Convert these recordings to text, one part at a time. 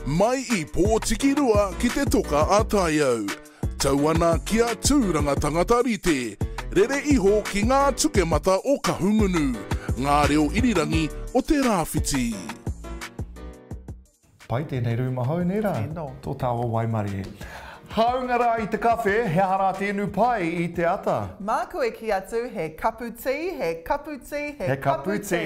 Mai i Pōtikirua ki Te Toka a Taiau. Tau ana ki a Tūranga Tangata Rite. Rere iho ki ngā tukemata o Kahungunu, ngā reo irirangi o te Rāwhiti. Pai tēnei rūma hou, nē rā? Tino. Tō tāua waimarie. Hāunga rā i te kawhe, he aha rā te inu pai i te ata? Māku e kī atu, he kapu tī, he kapu tī, he kapu tī.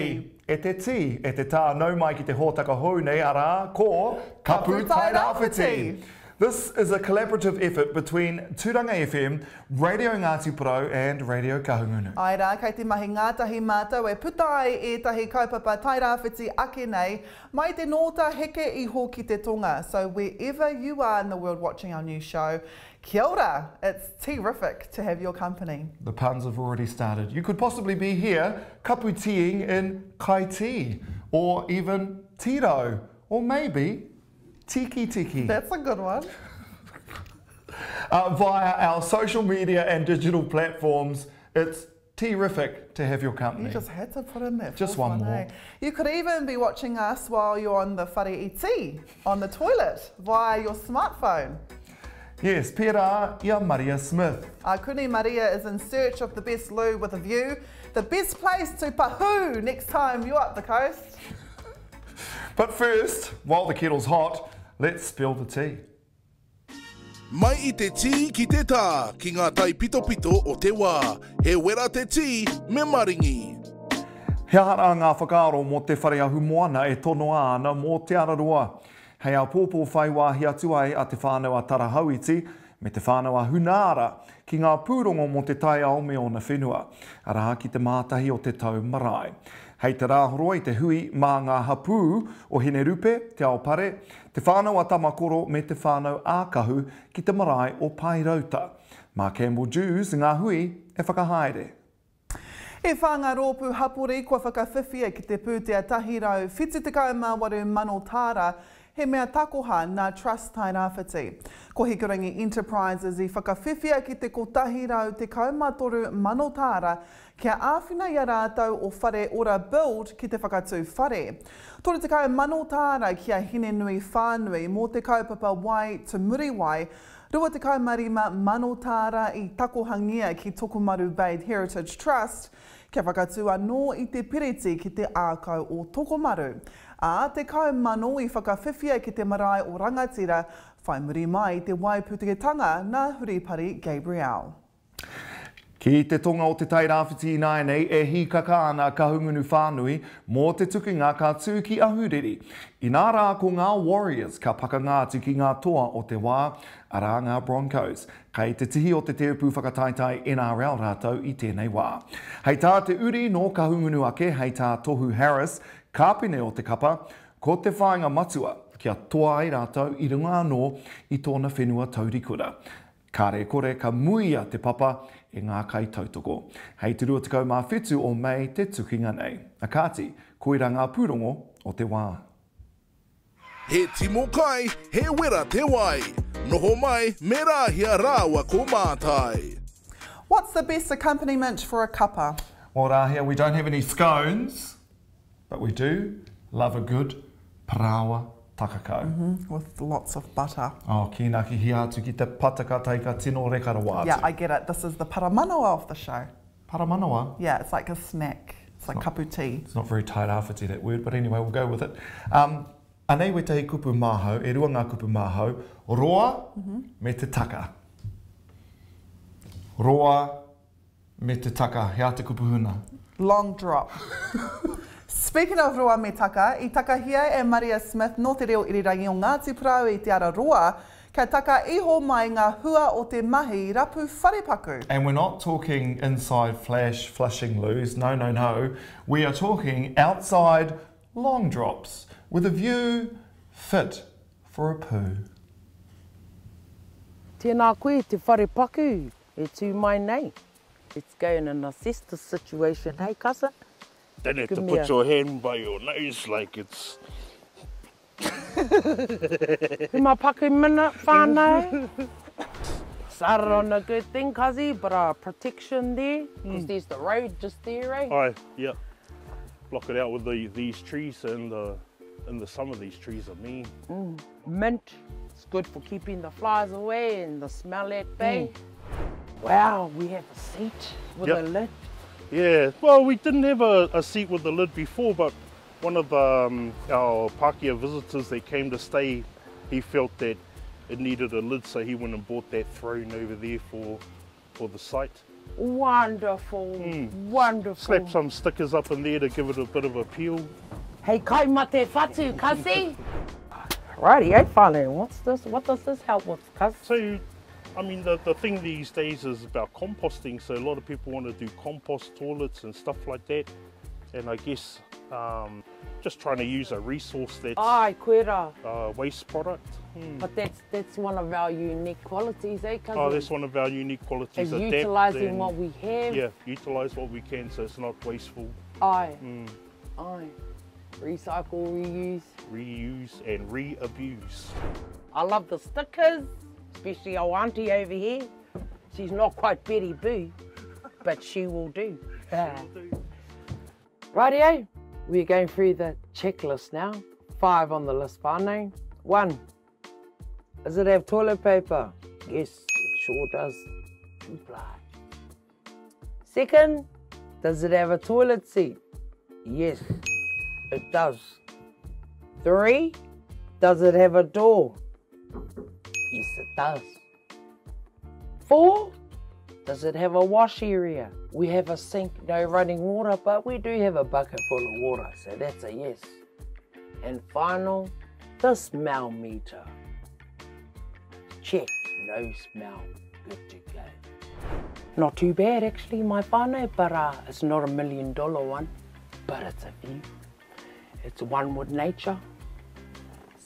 E te tī, e te tā, nau mai ki te hōtaka hou nei, arā, ko Kapu Tairāwhiti! This is a collaborative effort between Tūranga FM, Radio Ngāti Porou and Radio Kahungunu. Āe rā, kei te mahi ngātahi mātou e puta ai ētahi kaupapa Tairāwhiti ake nei, mai te nōta heke iho ki te tonga, so wherever you are in the world watching our new show, Kia ora! It's tea-rific to have your company. The puns have already started. You could possibly be here kapu teaing in Kaitī, or even Tīrau, or maybe Tikitiki. That's a good one. Uh, via our social media and digital platforms, it's Terrific to have your company. You just had to put in that Just one, one more. Eh? You could even be watching us while you're on the whare iti, on the toilet, via your smartphone. Yes, pērā i a Maria Smith. Akuni Maria is in search of the best loo with a view, the best place to pahoo next time you're up the coast. But first, while the kettle's hot, let's spill the tea. Mai i te tī ki te tā, ki ngā taipitopito o te wā. He wera te tī, me maringi. He aha rā ngā whakaaro mō te whare ahumoana e tonoa ana mō Te Araroa? Hei āpōpō whai wāhi atu ai a Te Whānau a Tarahauiti me Te Whānau a Hunaara ki ngā pūrongo mō te taiao me ōna whenua, arā, ki te mātahi o te tau marae. Hei te Rāhoroi te hui mā ngā hapū o Hinerupe, Te Aopare, Te Whānau a Tamakoro me Te Whānau a Kahu ki te marae o Paerauta. Mā Campbell Dewes ngā hui e whakahaere. E whā ngā rōpū hapori kua whakawhiwhia ki te pūtea 178,000 tāra, he mea takoha nā Trust Tairāwhiti. Ko Hikurangi Enterprises i whakawhiwhia ki te 113,000 tāra kia āwhina i a rātou o Whare Ora Build ki te whakatū whare. 30,000 tāra ki a Hinenui whānui mō te kaupapa Wai to Muriwai, 25,000 tāra i takohangia ki Tokomaru Bay Heritage Trust kia whakatū anō i te piriti ki te ākau o Tokomaru, ā, 10,000 i whakawhiwhia ki te marae o Rangatira whai muri mai i te waiputeketanga nā Huripari Gabrielle. Ki te tonga o Te Tai Rāwhiti ināianei e hīkaka ana a Kahungunu whānui mō te tukinga ka tū ki Ahuriri. Inā rā ko ngā Warriors ka pakanga atu ki ngā toa o te wā, arā ngā Broncos. Kei te tihi o te tēpu whakataetae NRL rātou i tēnei wā. Hei tā te uri nō Kahungunu ake, hei tā Tohu Harris, kāpene o te kapa, ko te whāinga matua kia toa ai rātou i runga anō i tōna whenua taurikura. Kāre kore ka muia te papa e ngā kaitautoko. Hei te 27 o Mei te tukinga nei. A kāti, koirā ngā pūrongo o te wā. He timo kai, he wera te wai. Noho mai me Rāhia rāua ko Mātai. What's the best accompaniment for a cuppa? Well Rāhia, we don't have any scones. But we do love a good paraoa takakau. Mm -hmm, with lots of butter. Oh, kīnaki hia atu ki te pataka tai ka tino reka rawa atu. Yeah, I get it. This is the paramanawa of the show. Paramanawa? Yeah, it's like a snack. It's like kapu tea. It's not very Tairāwhiti, that word, but anyway, we'll go with it. Um, anei wetahi kupu māhau, e rua ngā kupu māhau, roa mm -hmm. me te taka. Roa Me te taka, he aha te kupu huna? Long drop. Speaking of roa me taka, i takahia e Maria Smith nō te reo irirangi o Ngāti Porou i Te Araroa kia taka iho mai ngā hua o te mahi rapu wharepaku. And we're not talking inside flash flushing loos, no no no, we are talking outside long drops with a view fit for a poo. Tēnā koe te wharepaku E tū mai nei. Let's go and assess the situation, hey cousin? Don't have Give to me put a- your hand by your nose like it's. Uma paku minute, whānau. Started on a good thing, cuzzy, but uh, protection there, because there's the road just there, eh? Aye, yeah. Block it out with the these trees and the. in the summer these trees are mean. Mm. Mint, it's good for keeping the flies away and the smell at bay. Mm. Wow, we have a seat with yep. a lid. Yeah, well, we didn't have a, a seat with a lid before, but one of um, our Pākehā visitors that came to stay, he felt that it needed a lid, so he went and bought that throne over there for, for the site. Wonderful, mm. wonderful. Slap some stickers up in there to give it a bit of appeal. Hey, kai mate whatu, kasi. Righty, eh, whānau, what's this? What does this help with, cuz? So, I mean, the, the thing these days is about composting, so a lot of people want to do compost toilets and stuff like that. And I guess um, just trying to use a resource that's Ai, koe rā. Uh, waste product. Hmm. But that's, that's one of our unique qualities, eh, cousin? Oh, that's one of our unique qualities. Is utilising what we have. Yeah, utilise what we can so it's not wasteful. Aye. Mm. Aye. Recycle, reuse. Reuse and re-abuse. I love the stickers, especially our auntie over here. She's not quite Betty Boo, but she will do. She will do. Rightio, we're going through the checklist now. Five on the list, whānau. One, does it have toilet paper? Yes, it sure does. Two ply. Second, does it have a toilet seat? Yes, it does. Three, does it have a door? Yes, it does. Four, does it have a wash area? We have a sink, no running water, but we do have a bucket full of water, so that's a yes. And final, the smell meter. Check, no smell, good to go. Not too bad actually, my whānau, but uh, it's not a million dollar one, but it's a view. It's one with nature,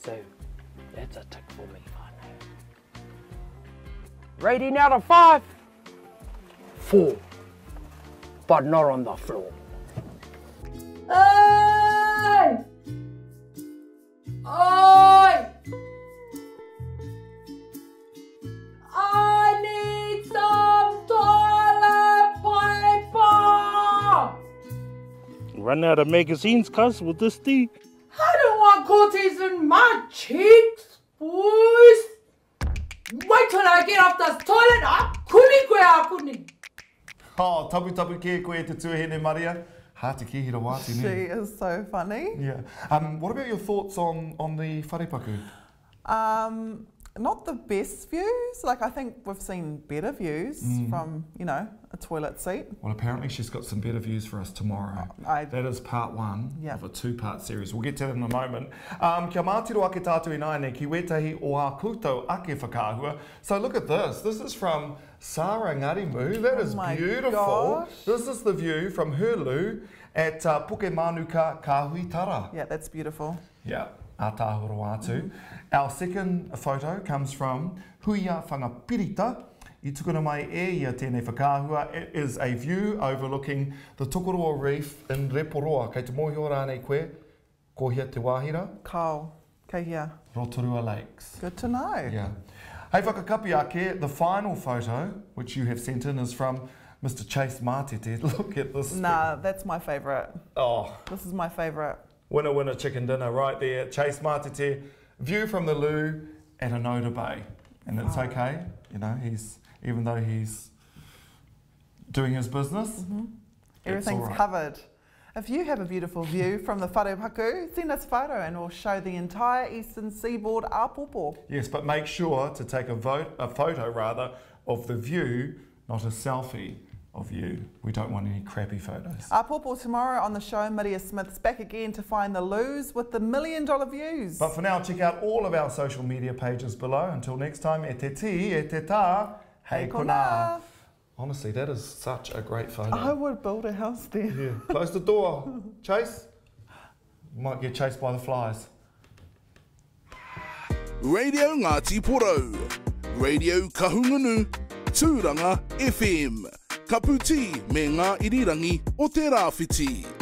so that's a tick for me, whānau. Rating out of five, four, but not on the floor. Hey! Oi! I need some toilet paper! Run out of magazines, cuz, with this do? I don't want cortes in my cheeks, boys! Wait till I get off this toilet, I kuni koe a kuni! Oh, tapu tapu kē koe te tuahine Maria. Hard to kihi rawa atu, ne? She is so funny. Yeah. Um, what about your thoughts on, on the wharepaku? Um, not the best views. Like, I think we've seen better views mm. from, you know, a toilet seat. Well, apparently she's got some better views for us tomorrow. I, that is part one yeah. of a two-part series. We'll get to that in a moment. Um, kia mātiro ake tātou ināianei ki wētahi o ā koutou ake whakaahua. So look at this. This is from Sarah Ngarimu. That is oh beautiful. Gosh. This is the view from her loo at uh, Pukemanuka Kahuitara. Yeah, that's beautiful. Yeah. Ātaahua rawa atu. Mm. Our second photo comes from Huia Whangapirita. I tukuna mai e ia tēnei whakaahua. It is a view overlooking the Tokoroa Reef in Reporoa. Kei te mōhio rānei koe, ko hea te wāhi rā? Kao, kei hea? Rotorua Lakes. Good to know. Yeah. Hei whakakapi ake, the final photo, which you have sent in, is from Mr Chase Matete. Look at this. Nah, that's my favourite. Oh. This is my favourite. Winner, winner, chicken dinner right there. Chase Matete, view from the loo at Onoda Bay. And it's Oh. okay, you know, he's, even though he's doing his business, Mm -hmm. it's Everything's all right. covered. If you have a beautiful view from the wharepaku, send us a photo and we'll show the entire eastern seaboard āpōpō. Yes, but make sure to take a vote, a photo rather, of the view, not a selfie of you. We don't want any crappy photos. Āpōpō tomorrow on the show, Maria Smith's back again to find the loos with the million dollar views. But for now, check out all of our social media pages below. Until next time, e te ti, e te tā, hei konā. Honestly, that is such a great photo. I would build a house there. Yeah. Close the door. Chase. You might get chased by the flies. Radio Ngāti Porou, Radio Kahungunu, Tūranga FM, Kapu Tī me ngā irirangi o te Rāwhiti.